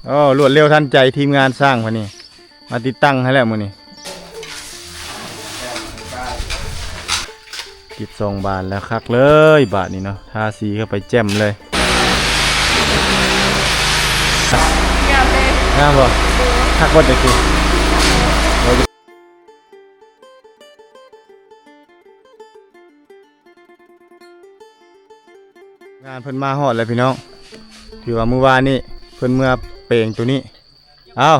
ໂອ້ ລວດເລັວທັນໃຈ ທີມງານຊ່າງເພິ່ນນີ້ ມາຕິດຕັ້ງໃຫ້ແລ້ວມື້ນີ້ ຕິດສອງບານແລ້ວ ຄັກເລີຍບາດນີ້ເນາະ ທາສີເຂົ້າໄປແຈ່ມເລີຍ. ງາມເດ້ ງາມບໍ່? ໂດຍ ຄັກບໍ່ຕະກີ້? ໂອ້ຍ ງານເພິ່ນມາຮອດແລ້ວພີ່ນ້ອງ ຖືວ່າມື້ວານນີ້ເພິ່ນເມືອແປງໂຕນີ້. ອ້າວ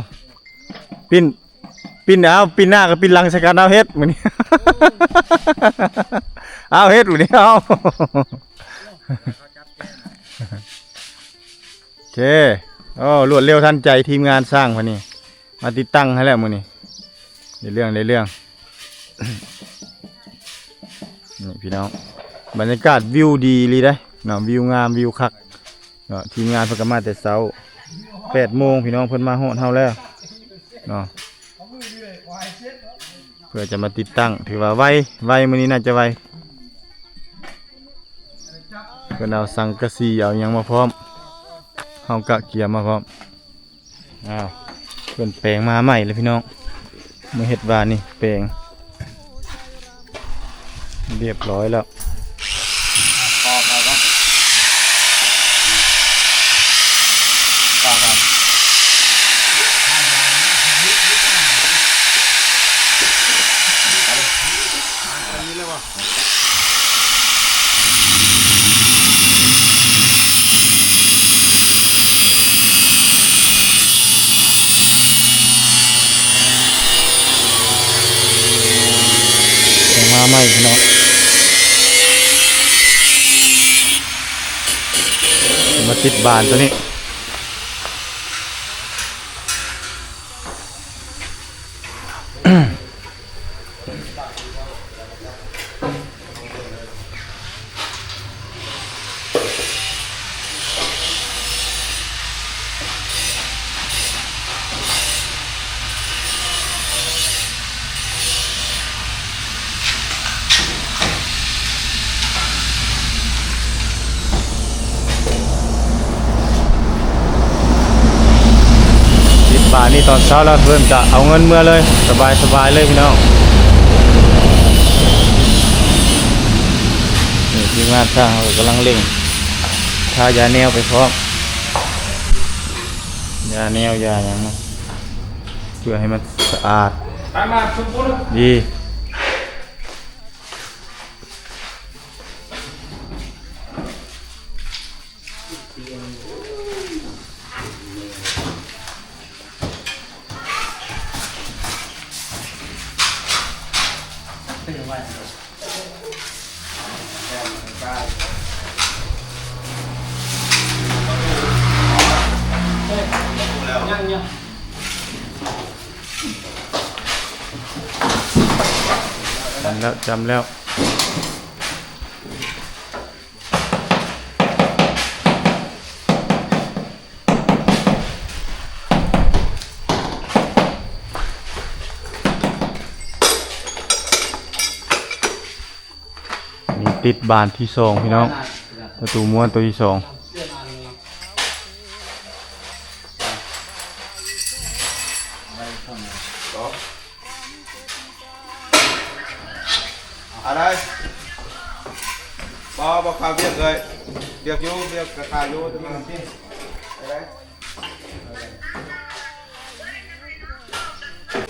ປິ່ນ ປິ່ນ ອ້າວ ປິ່ນໜ້າກັບປິ່ນຫຼັງໃສ່ກັນ. ອ້າວ ເຮັດມື້ນີ້ ອ້າວ ເຮັດມື້ນີ້ ອ້າວ ໂອເຄ. ໂອ້ ລວດເລັວທັນໃຈ ທີມງານຊ່າງເພິ່ນນີ້ ມາຕິດຕັ້ງໃຫ້ແລ້ວມື້ນີ້ ໄດ້ເລື່ອງ ໄດ້ເລື່ອງ. ນີ້ພີ່ນ້ອງ ບັນຍາກາດວິວດີອີ່ຫຼີເດ້ເນາະ ວິວງາມ ວິວຄັກເນາະ. ທີມງານເພິ່ນກໍມາແຕ່ເຊົ້າ ແປດໂມງພີ່ນ້ອງ ເພິ່ນມາຮອດເຮົາແລ້ວເນາະ ເພື່ອຈະມາຕິດຕັ້ງ. ຖືວ່າໄວ ໄວ ມື້ນີ້ໜ້າຈະໄວ. ເພິ່ນເອົາສັງກະສີ ເອົາຫຍັງມາພ້ອມ ເຮົາກະກຽມມາພ້ອມ. ອ້າວ ເພິ່ນແປງມາໃໝ່ແລ້ວພີ່ນ້ອງ ມາເຮັດວານນີ້ ແປງຮຽບຮ້ອຍແລ້ວ. ອັນນີ້ເລີຍບໍ່? ມາໃໝ່ພີ່ນ້ອງ ມາຕິດບານໂຕນີ້. ຕິດບານນີ້ຕອນເຊົ້າແລ້ວ ເພິ່ນກະເອົາເງິນເມືອເລີຍ ສະບາຍໆເລີຍພີ່ນ້ອງ. ນີ້ທີມງານຊ່າງເຮົາກຳລັງເລັ່ງທາຢາແນວໄປພ້ອມ ຢາແນວຢາຫຍັງນະ ເພື່ອໃຫ້ມັນສະອາດດີ. ຈຳແລ້ວ ຈຳແລ້ວ. ນີ້ຕິດບານທີສອງພີ່ນ້ອງ ປະຕູມ້ວນໂຕທີສອງ. ອາໄດ ບໍ່ ບໍ່ເຂົ້າວຽກເລີຍ ວຽກຢູ່ ວຽກກະຂາຍຢູ່ ແຕ່ວ່າ ອາໄດ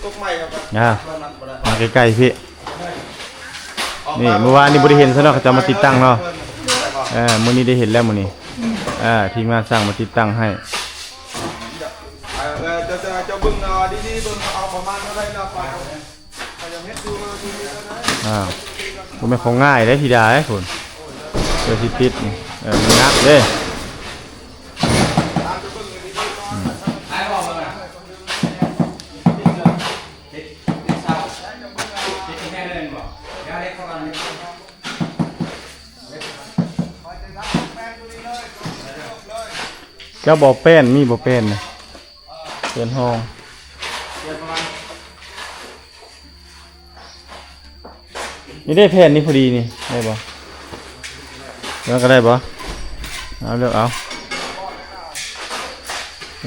ຕົກໃໝ່ແລ້ວກໍ ອ່າ ມາໃກ້ໆ ພີ່. ນີ້ ມື້ວານນີ້ບໍ່ໄດ້ເຫັນຊະເນາະ ເຂົາເຈົ້າມາຕິດຕັ້ງເນາະ. ເອີ ມື້ນີ້ໄດ້ເຫັນແລ້ວມື້ນີ້ ເອີ ທີມງານຊ່າງມາຕິດຕັ້ງໃຫ້. ເອີ ເຈົ້າ ເຈົ້າ ເຈົ້າເບິ່ງເນາະ ດີໆ ເບິ່ງເຂົາເອົາປະມານເທົ່າໃດເນາະ ຂ້ອຍ ຂ້ອຍຍັງເຮັດຢູ່ ທີ່ນີ້ເທົ່າໃດ. ອ້າວ ບໍ່ແມ່ນຂອງງ່າຍເດ້ ທິດາເອີຍ ພຸ້ນ ເພື່ອຊິຕິດນີ້ ເອີ ມັນໜັກເດ້. ອືມ ເຈົ້າບໍ່ແປ້ນ ມີບໍ່ແປ້ນນະ ເປັນຫ້ອງ ນີ້ເດ້ ແຜ່ນນີ້ພໍດີນີ້ ໄດ້ບໍ່? ເລືອກກໍໄດ້ບໍ່? ເອົາ ເລືອກເອົາ ເ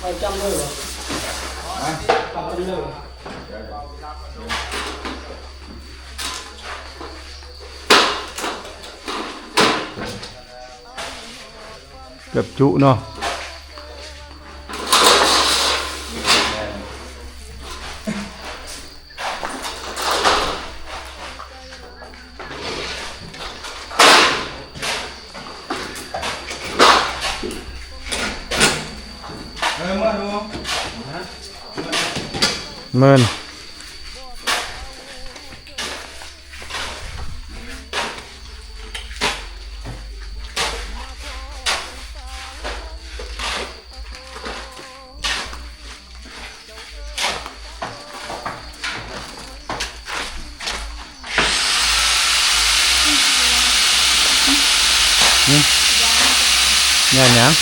ເອົາຈຳເລີຍ ເອົາຈຳເລີຍ. ເກືອບຈຸເນາະ. ເອີ ເມື່ອດູ ເມີນ. ຫຶ ຍ້ານຫຍັງ?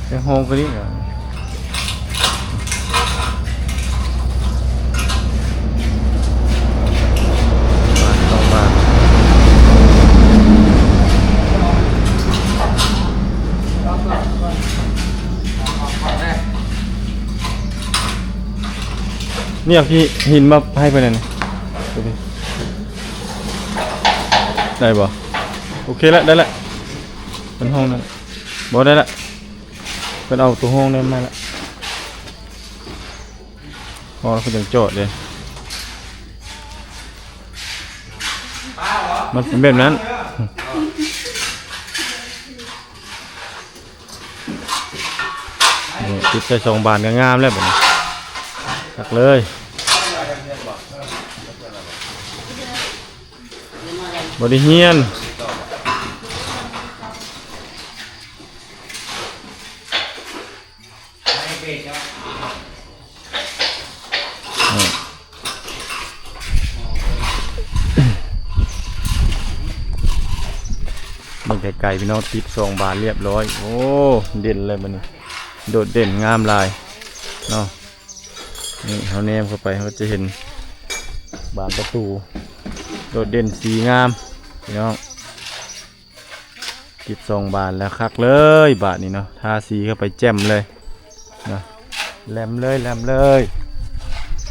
ໄປຫ້ອງກະນີ້ ນີ້ເອົາຫີນມາໃຫ້ເພິ່ນນັ້ນ ໄດ້ບໍ່? ໂອເຄລະ ໄດ້ລະ ເປັນຫ້ອງນັ້ນ ບໍ່ ໄດ້ລະ ເພິ່ນເອົາໂຕຫ້ອງນັ້ນມາລະ ຮອດແລ້ວເພິ່ນຈັ່ງຈອດເດ້ ມັນເປັນແບບນັ້ນ. ນີ້ ຕິດໃສ່ສອງບານກະງາມແລ້ວບັດນີ້ ຄັກເລີຍ ບໍ່ໄດ້ຮຽນ. ເບິ່ງໄກໆ ພີ່ນ້ອງ ຕິດສອງບານລຽບລ້ອຍ. ໂອ້ ເດັ່ນເລີຍບັດນີ້ ໂດດເດັ່ນງາມຫຼາຍເນາະ. ນີ້ ເຮົາແນມເຂົ້າໄປ ເຮົາຈະເຫັນບານປະຕູໂດດເດັ່ນ ສີງາມ ພີ່ນ້ອງ. ຕິດສອງບານແລ້ວ ຄັກເລີຍບາດນີ້ເນາະ ທາສີເຂົ້າໄປແຈ່ມເລີຍເນາະ ແຫຼມເລີຍ ແຫຼມເລີຍ.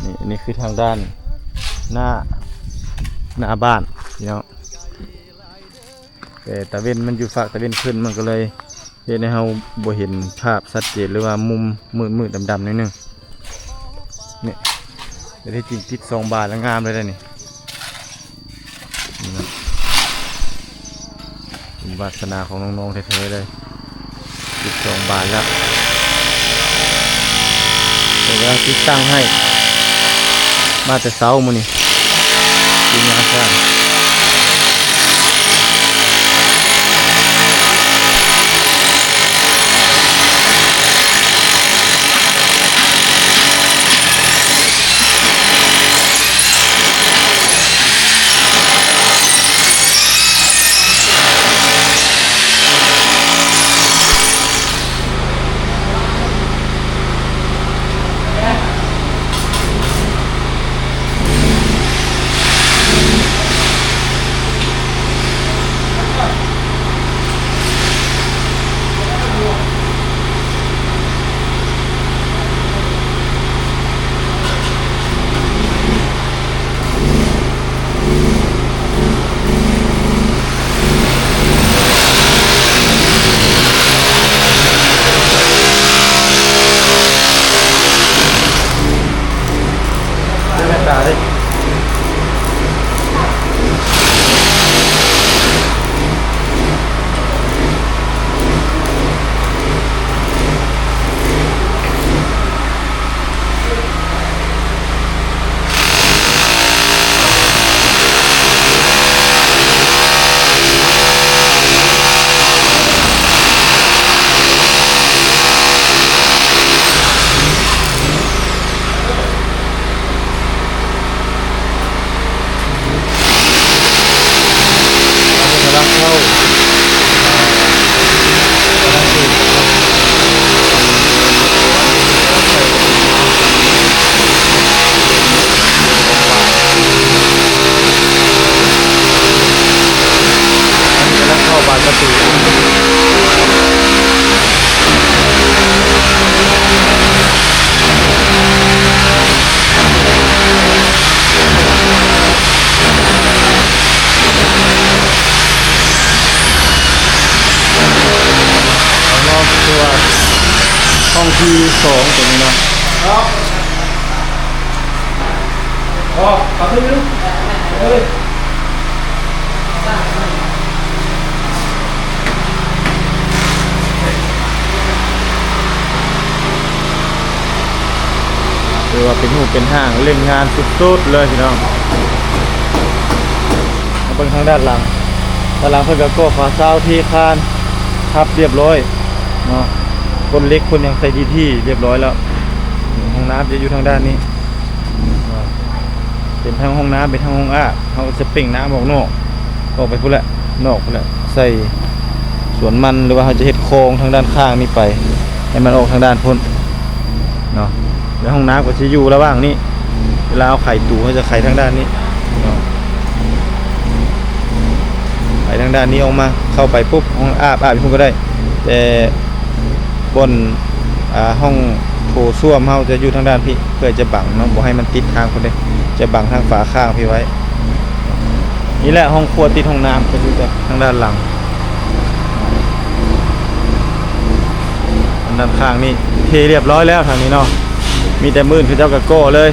ນີ້ ນີ້ຄືທາງດ້ານໜ້າ ໜ້າບ້ານພີ່ນ້ອງ ແຕ່ຕາເວັນມັນຢູ່ຟາກຕາເວັນຂຶ້ນ ມັນກະເລີຍເຮັດໃຫ້ເຮົາບໍ່ເຫັນພາບຊັດເຈນ ຫຼືວ່າມຸມມືດໆ ດຳໆ ໜ້ອຍໜຶ່ງ. ນີ້ ແຕ່ທີ່ຈິງຕິດສອງບານແລ້ວງາມເລີຍເດ້ນີ້. ນີ້ນະ ເປັນວາດສະໜາຂອງນ້ອງໆ ແທ້ໆ ເລີຍ ສິບສອງບານແລ້ວ. ກຳລັງຕິດຕັ້ງໃຫ້ ມາແຕ່ເຊົ້າມື້ນີ້ ທີມງານຊ່າງ. ກຳລັງເຂົ້າບານປະຕູ. ຫ້ອງທີ່ສອງຕົວນີ້ເນາະ. ຖືວ່າເປັນຮູບເປັນຮ່າງ ເລັ່ງງານສຸດໆເລີຍພີ່ນ້ອງ. ມາເບິ່ງທາງດ້ານຫຼັງ, ດ້ານຫຼັງເພິ່ນກໍກໍ່ຝາຊາວ ເທຄານ ທັບຮຽບຮ້ອຍເນາະ, ຂົນເຫຼັກຂົນຫຍັງໃສ່ທີ່ໆຮຽບຮ້ອຍແລ້ວ. ຫ້ອງນ້ຳຈະຢູ່ທາງດ້ານນີ້ເນາະ, ເປັນທັງຫ້ອງນ້ຳ ເປັນທັງຫ້ອງອາບ. ເຮົາກໍຈະເປັ່ງນ້ຳອອກນອກ ອອກໄປພຸ້ນແຫຼະ ນອກພຸ້ນແຫຼະ ໃສ່ສວນມັນ ຫຼືວ່າເຮົາຈະເຮັດຄອງທາງດ້ານຂ້າງນີ້ໄປ ໃຫ້ມັນອອກທາງດ້ານພຸ້ນເນາະ. ແລ້ວຫ້ອງນ້ຳກໍຊິຢູ່ລະຫວ່າງນີ້, ເວລາເຮົາໄຂຕູ ເຮົາຈະໄຂທາງດ້ານນີ້ເນາະ, ໄຂທາງດ້ານນີ້ອອກມາ ເຂົ້າໄປປຸບ ຫ້ອງອາບ ອາບຢູ່ພຸ້ນກໍໄດ້ ແຕ່ບ່ອນ ອ່າ ຫ້ອງໂຖສ້ວມເຮົາຈະຢູ່ທາງດ້ານພີ້ ເພື່ອຈະບັງເນາະ, ບໍ່ໃຫ້ມັນຕິດທາງພຸ້ນເດ້, ຈະບັງທາງຝາຂ້າງພີ້ໄວ້. ນີ້ແຫຼະ ຫ້ອງຄົວຕິດຫ້ອງນ້ຳ ກໍຢູ່ແຕ່ທາງດ້ານຫຼັງ. ອັນດ້ານຂ້າງນີ້ເທຮຽບຮ້ອຍແລ້ວ ທາງນີ້ເນາະ, ມີແຕ່ມື້ອື່ນເຂົາເຈົ້າກໍກໍ່ເລີຍ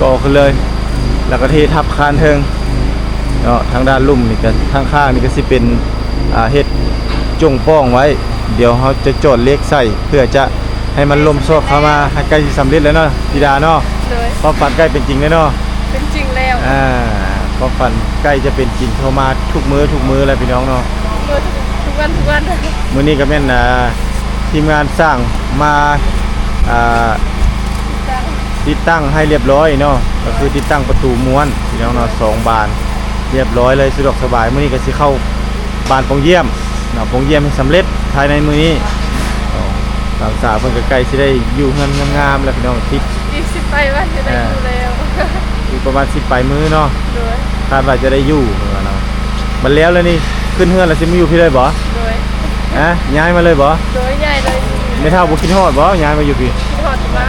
ກໍ່ຂຶ້ນເລີຍ ແລ້ວກໍເທທັບຄານເທິງເນາະ. ທາງດ້ານລຸ່ມນີ້ກໍ ທາງຂ້າງນີ້ກໍຊິເປັນ ອ່າ ເຮັດຈົ່ງປ່ອງໄວ້, ດຽວເຮົາຈະຈອດເຫຼັກໃສ່ ເພື່ອຈະໃຫ້ມັນລົມຊອກເຂົ້າມາ. ໃກ້ຊິສຳເລັດແລ້ວເນາະ ທິດາເນາະ. ໂດຍ. ຄວາມຝັນໃກ້ເປັນຈິງແລ້ວເນາະ. ເປັນຈິງແລ້ວ. ອ່າ ຄວາມຝັນໃກ້ຈະເປັນຈິງເຂົ້າມາທຸກມື້ ທຸກມື້ແລ້ວພີ່ນ້ອງເນາະ. ມື້ ທຸກ ທຸກວັນ ທຸກວັນ. ມື້ນີ້ກໍແມ່ນ ອ່າ ທີມງານຊ່າງມາ ອ່າ ຕິດຕັ້ງ ຕິດຕັ້ງໃຫ້ຮຽບຮ້ອຍເນາະ, ກໍຄືຕິດຕັ້ງປະຕູມ້ວນພີ່ນ້ອງເນາະ ສອງບານ ຮຽບຮ້ອຍເລີຍ ສະດວກສະບາຍ. ມື້ນີ້ກໍຊິເຂົ້າບານປ່ອງຢ້ຽມເນາະ, ປ່ອງຢ້ຽມໃຫ້ສຳເລັດພາຍໃນມື້ນີ້. ເນາະ ທາງສາວເພິ່ນກໍໃກ້ຊິໄດ້ຢູ່ເຮືອນງາມໆແລ້ວພີ່ນ້ອງ, ຕິດ ອີກສິບປາຍວັນຈະໄດ້ ອ່າ ຢູ່ແລ້ວ. ອີກປະມານສິບປາຍມື້ເນາະ. ໂດຍ. ຄາດວ່າຈະໄດ້ຢູ່ເນາະ. ບັດແລ້ວແລ້ວນີ້ ຂຶ້ນເຮືອນແລ້ວຊິມາຢູ່ພີ້ເລີຍບໍ່? ໂດຍ. ຮະ ຍ້າຍມາເລີຍບໍ່? ໂດຍ ຍ້າຍເລີຍ. ແມ່ເຖົ້າບໍ່ຄິດຮອດບໍ່ ຍ້າຍມາຢູ່ພີ້? ຄິດຮອດມາ.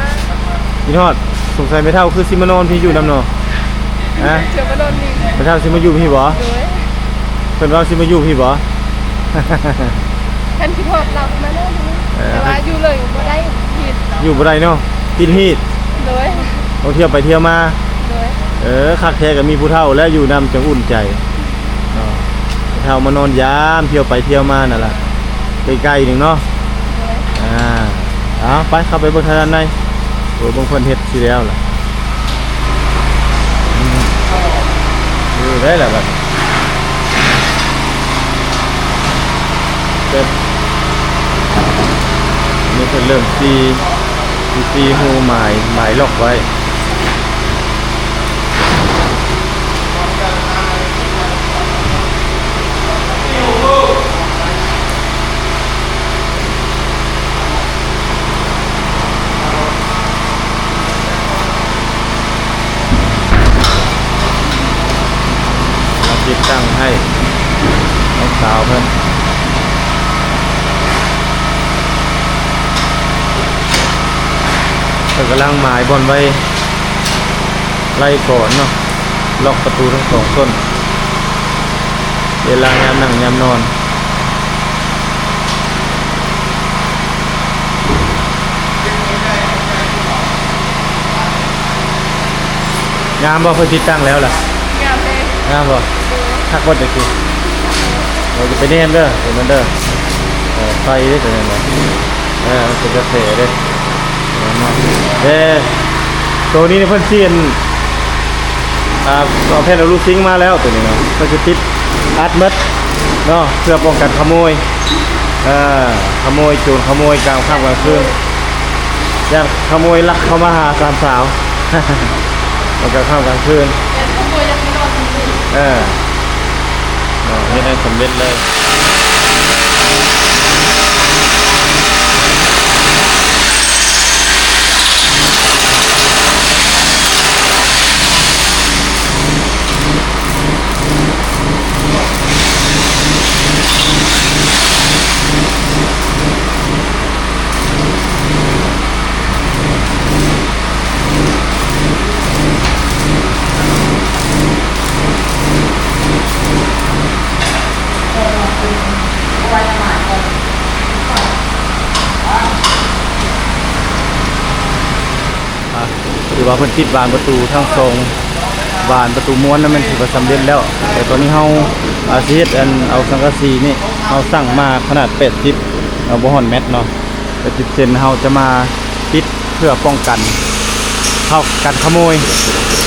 ຄິດຮອດ. ສົງໄສແມ່ເຖົ້າຄືຊິມານອນພີ້ຢູ່ນຳເນາະ. ຮະ ຊິມານອນນີ້. ແມ່ເຖົ້າຊິມາຢູ່ພີ້ບໍ່? ໂດຍ. ເພິ່ນວ່າຊິມາຢູ່ພີ້ບໍ່? ຄັນຄິດຮອດລາວມາແລ້ວ. ເອີ ແຕ່ວ່າຢູ່ເລີຍບໍ່ໄດ້ ຜິດ ຢູ່ບໍ່ໄດ້ເນາະ ຜິດຮີດ. ໂດຍ. ຕ້ອງທ່ຽວໄປທ່ຽວມາ. ໂດຍ. ເອີ ຄັກແທ້ກໍມີຜູ້ເຖົ້າແລະຢູ່ນຳຈັ່ງອຸ່ນໃຈເນາະ, ເຖົ້າມານອນຢາມ ທ່ຽວໄປທ່ຽວມານັ້ນລະ ໃກ້ໆໜຶ່ງເນາະ. ໂດຍ. ອ່າ ເອົາ ໄປ ເຂົ້າໄປເບິ່ງທາງດ້ານໃນ. ໂອ້ ບາງຄົນເຮັດຊິແລ້ວລະ ອືມ ຢູ່ໄດ້ລະບັດ ເປັນ ນີ້ເພິ່ນເລີ່ມສີ ສີຮູໝາຍ ໝາຍລັອກໄວ້. ມາຕິດຕັ້ງໃຫ້ນ້ອງສາວເພິ່ນ ເພິ່ນກຳລັງໝາຍບ່ອນໄວ້ ໄລ່ກ່ອນເນາະ ລັອກປະຕູທັງສອງຕົ້ນ ເວລາຍາມນັ່ງຍາມນອນ. ງາມບໍ່? ເພິ່ນຕິດຕັ້ງແລ້ວລະ ງາມເດ້ ງາມບໍ່? ໂດຍ ຄັກບໍ່? ຈັກຊິ ໂອ້ຍ ຢ່າໄປແນມເດີ ຕົວນັ້ນເດີ ເອີ ໄຟເດ້ຕົວນັ້ນນະ ເອີ ມັນເປັນກະແສເດ້ ເອີ ໂຕນີ້ນີ້ເພິ່ນຊິ ອ່າ ເອົາແຜ່ນລູຊິງມາແລ້ວ ໂຕນີ້ເນາະ ເພິ່ນຊິຕິດອັດໝົດເນາະ ເພື່ອປ້ອງກັນຂະໂມຍ ເອີ ຂະໂມຍ ໂຈນຂະໂມຍກາງຄ່ຳກາງຄືນ ຢ້ານຂະໂມຍລັກເຂົ້າມາຫາສາມສາວ ຕອນກາງຄ່ຳກາງຄືນ ເອີ ເຮັດໃຫ້ສຳເລັດເລີຍ. ອ່າ ຖືວ່າເພິ່ນຕິດບານປະຕູທັງສອງບານປະຕູມ້ວນນັ້ນແມ່ນຖືວ່າສຳເລັດແລ້ວ. ແຕ່ຕອນນີ້ເຮົາ ອ່າ ຊິເຮັດອັນເອົາສັງກະສີນີ້ ເຮົາສັ່ງມາຂະໜາດແປດສິບ ເອົາບໍ່ຮອດແມັດເນາະ ແປດສິບເຊັນ ເຮົາຈະມາຕິດເພື່ອປ້ອງກັນ ເຮົາກັນຂະໂມຍ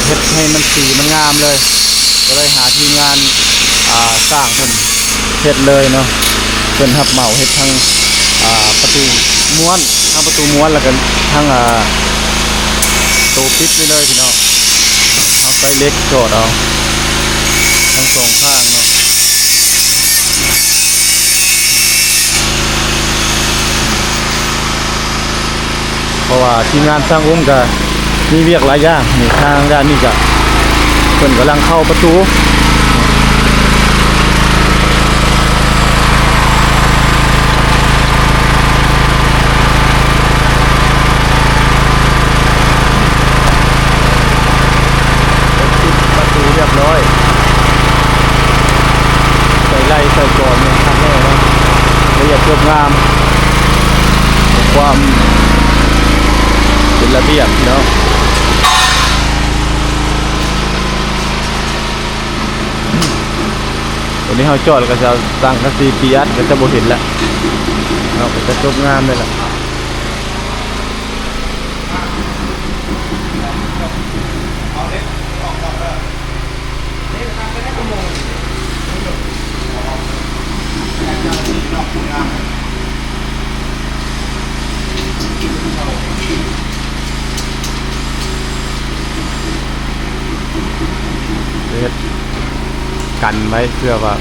ເຮັດໃຫ້ມັນສີມັນງາມເລີຍ ກໍເລີຍຫາທີມງານ ອ່າ ຊ່າງເພິ່ນ ເຮັດເລີຍເນາະ ເພິ່ນຮັບເໝົາເຮັດທັງ ອ່າ ປະຕູມ້ວນ ທັງປະຕູມ້ວນ ແລ້ວກໍທັງ ອ່າ ໂຕປິດໄປເລີຍພີ່ນ້ອງ. ເຮົາໃຊ້ເຫຼັກຈອດເອົາທັງສອງຂ້າງເນາະ. ເພາະວ່າທີມງານຊ່າງອຸ້ມກະມີວຽກຫຼາຍຢ່າງ ນີ້ທາງດ້ານນີ້ກະເພິ່ນກຳລັງເຂົ້າປະຕູ ປິດປະຕູຮຽບຮ້ອຍ ໃສ່ໄລ່ໃສ່ກອນນີ້ຄັກແນ່ເນາະ ລະອຽດຈົບງາມ ຄວາມເປັນລະບຽບເນາະ. ຕອນນີ້ເຮົາຈອດແລ້ວກໍຈະຕັ້ງກະສີຕີອັດ ກໍຈະບໍ່ເຫັນແລ້ວເນາະ ກໍຈະຈົບງາມເລີຍລະ. ເຮັດກັນໄວ້ເພື່ອວ່າ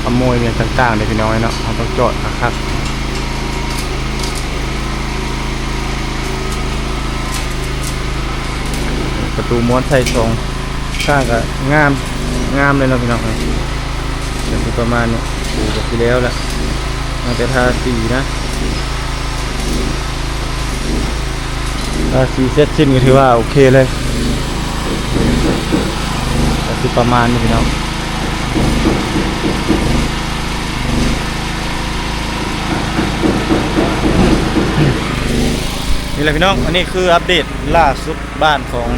ຂະໂມຍຫຍັງຕ່າງໆເດ້ພີ່ນ້ອງເອີຍເນາະ ເຮົາຕ້ອງຈອດຄັກໆ. ປະຕູມ້ວນໃສ່ສອງຂ້າງກໍງາມ ງາມເລີຍເນາະພີ່ນ້ອງເອີຍ. ເປັນປະມານນີ້ ປູກໍຊິແລ້ວລະ ຍັງແຕ່ທາສີນະ ທາສີເສັດສິ້ນກໍຖືວ່າໂອເຄເລີຍ ກໍຊິປະມານນີ້ພີ່ນ້ອງ. ນີ້ແຫຼະພີ່ນ້ອງ ອັນນີ້ຄືອັບເດດລ່າສຸດບ້ານຂອງ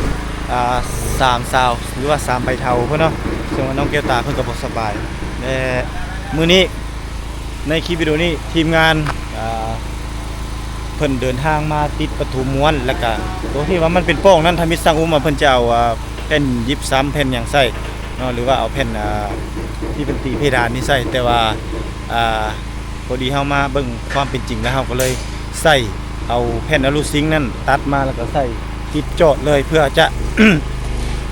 ອ່າ ສາມສາວ ຫຼືວ່າສາມໃບເຖົ້າເພິ່ນເນາະ ເຊິ່ງວ່ານ້ອງແກ້ວຕາເພິ່ນກໍບໍ່ສະບາຍ ແລະ ມື້ນີ້ ໃນຄລິບວິດີໂອນີ້ ທີມງານ ອ່າ ເພິ່ນເດີນທາງມາຕິດປະຕູມ້ວນ ແລ້ວກະໂຕທີ່ວ່າມັນເປັນປ່ອງນັ້ນ ທຳອິດຊ່າງອຸມວ່າເພິ່ນຈະເອົາ ອ່າ ແຜ່ນຢິບຊຳ ແຜ່ນຫຍັງໃສ່ເນາະ ຫຼືວ່າເອົາແຜ່ນ ອ່າ ທີ່ເພິ່ນຕີເພດານນີ້ໃສ່ ແຕ່ວ່າ ອ່າ ພໍດີເຮົາມາເບິ່ງຄວາມເປັນຈິງແລ້ວ ເຮົາກໍເລີຍໃສ່ເອົາແຜ່ນອະລູຊິງນັ້ນຕັດມາ ແລ້ວກໍໃສ່ຕິດຈອດເລີຍ ເພື່ອຈະ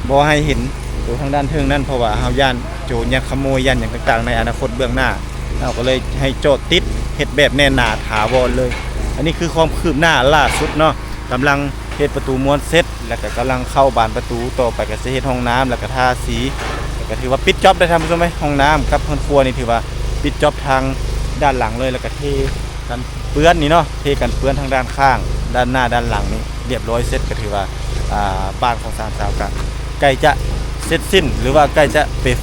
ບໍ່ໃຫ້ເຫັນໂຕທາງດ້ານເທິງນັ້ນ ເພາະວ່າເຮົາຢ້ານໂຈນ ຢ້ານຂະໂມຍ ຢ້ານຫຍັງຕ່າງໆ ໃນອະນາຄົດເບື້ອງໜ້າ ເຮົາກໍເລີຍໃຫ້ຈອດຕິດ ເຮັດແບບແໜ້ນໜາຖາວອນເລີຍ. ອັນນີ້ຄືຄວາມຄືບໜ້າລ່າສຸດເນາະ ກຳລັງເຮັດປະຕູມ້ວນເສັດ ແລ້ວກໍກຳລັງເຂົ້າບານປະຕູ ຕໍ່ໄປກໍຊິເຮັດຫ້ອງນ້ຳ ແລ້ວກໍທາສີ ແລ້ວກໍຖືວ່າປິດຈອບໄດ້ທ່ານຜູ້ຊົມເອີຍ. ຫ້ອງນ້ຳກັບເຮືອນຄົວນີ້ຖືວ່າປິດຈອບທາງດ້ານຫຼັງເລີຍ ແລ້ວກໍເທກັນເປື້ອນນີ້ເນາະ ເທກັນເປື້ອນທາງດ້ານຂ້າງ ດ້ານໜ້າ ດ້ານຫຼັງນີ້ ລຽບລ້ອຍເສັດ ກໍຖືວ່າ ອ່າ ບ້ານຂອງສາມສາວກໍໃກ້ຈະເສັດສິ້ນ ຫຼືວ່າໃກ້ຈະເປັນ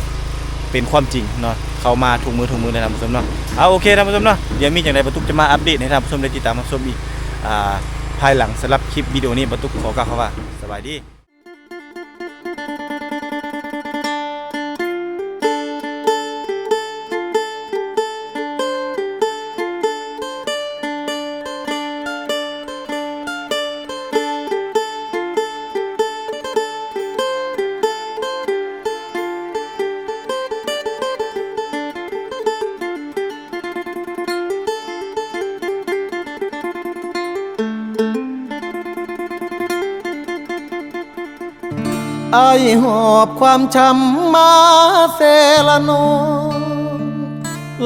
ເປັນຄວາມຈິງເນາະ ເຂົ້າມາທຸກມື້ທຸກມື້ເລີຍທ່ານຜູ້ຊົມເນາະ. ເອົາ ໂອເຄທ່ານຜູ້ຊົມເນາະ ດຽວມີຈັ່ງໃດ ປາຕຸກຈະມາອັບເດດໃຫ້ທ່ານຜູ້ຊົມໄດ້ຕິດຕາມຮັບຊົມອີກ ອ່າ ພາຍຫຼັງ. ສຳລັບຄລິບວິດີໂອນີ້ ປາຕຸກຂໍກ່າວຄຳວ່າ ສະບາຍດີ. ອ້າຍຫອບຄວາມຊ້ຳມາເຊລະນອງ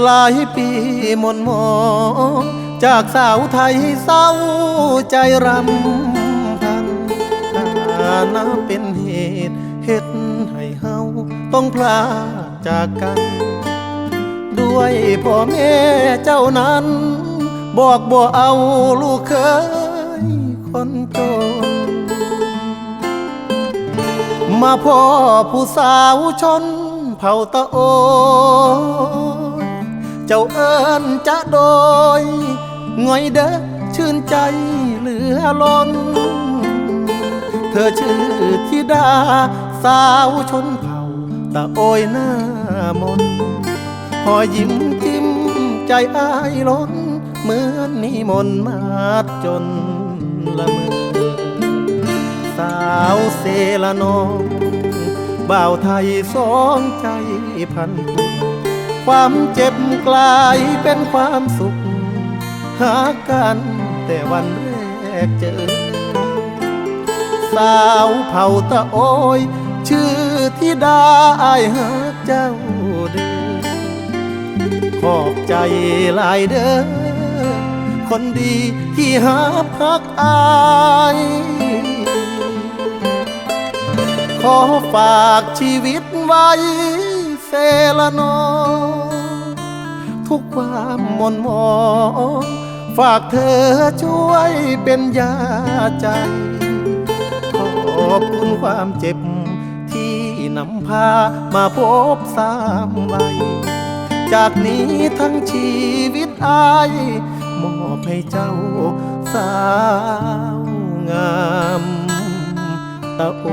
ຫຼາຍປີໝົນໝອງ ຈາກສາວໄທເສົ້າໃຈຣຳພັນ ຖານະເປັນເຫດເຮັດໃຫ້ເຮົາຕ້ອງພລາກ ຈາກກັນ ດ້ວຍພໍ່ແມ່ເຈົ້ານັ້ນ ບອກບໍ່ເອົາລູກເຂີຍຄົນຈົນ ມາພໍ້ຜູ້ສາວຊົນເຜົ່າຕະໂອຍ ເຈົ້າເອີ້ນຈະໂດຍ ງ່ອຍເດີ ຊື່ນໃຈເຫຼືອລົ້ນ ເທີຊື່ທິດາສາວຊົນເຜົ່າຕະໂອຍໜ້າມົນ ຮອຍຍິ້ມຈິ້ມໃຈອ້າຍລົ້ນ ເໝືອນມີມົນມາດຈົນລະເມີ ສາວເຊລະນອງ ບ່າວໄທສອງໃຈພັນຜູກ ຄວາມເຈັບກລາຍເປັນຄວາມສຸກ ຮັກກັນແຕ່ວັນແລກເຈີ ສາວເຜົ່າຕະໂອຍ ຊື່ທິດາ ອ້າຍຮັກເຈົ້າເດີ ຂອບໃຈຫຼາຍເດີ ຄົນດີທີ່ຮັບຮັກອ້າຍ ຂໍຝາກຊີວິດໄວ້ ເຊລະນອງ ທຸກຄວາມໝົນໝອງ ຝາກເທີຊ່ວຍເປັນຢາໃຈ ຂອບຄຸນຄວາມເຈັບ ທີ່ນຳພາມາພົບຊ້ຳໄວ້ ຈາກນີ້ທັງຊີວິດອ້າຍ ມອບໃຫ້ເຈົ້າສາວງາມ ຕະໂອ.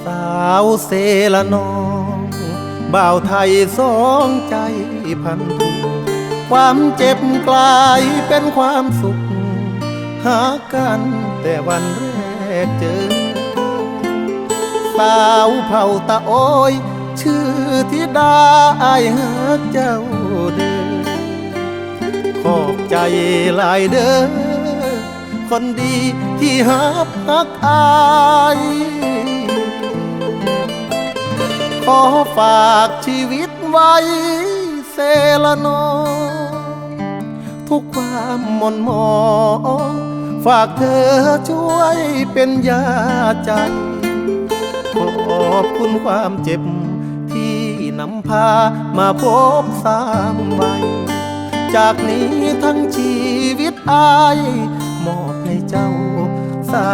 ສາວເຊລະນອງ ບ່າວໄທສອງໃຈພັນຜູກ ຄວາມເຈັບກລາຍເປັນຄວາມສຸກ ຮັກກັນແຕ່ວັນແລກເຈີ. ສາວເຜົ່າຕະໂອຍ ຊື່ທິດາ ອ້າຍຮັກເຈົ້າເດີ. ຂອບໃຈຫຼາຍເດີ ຄົນດີທີ່ຮັບຮັກອ້າຍ. ຂໍຝາກຊີວິດໄວ້ເຊລະນອງ ທຸກຄວາມໝົນໝອງ ຝາກເທີຊ່ວຍເປັນຢາໃຈ. ຂອບຄຸນຄວາມເຈັບທີ່ນຳພາມາພົບຊ້ຳໄວ້. ຈາກນີ້ທັງຊີວິດອ້າຍ ມອບໃຫ້ເຈົ້າສາ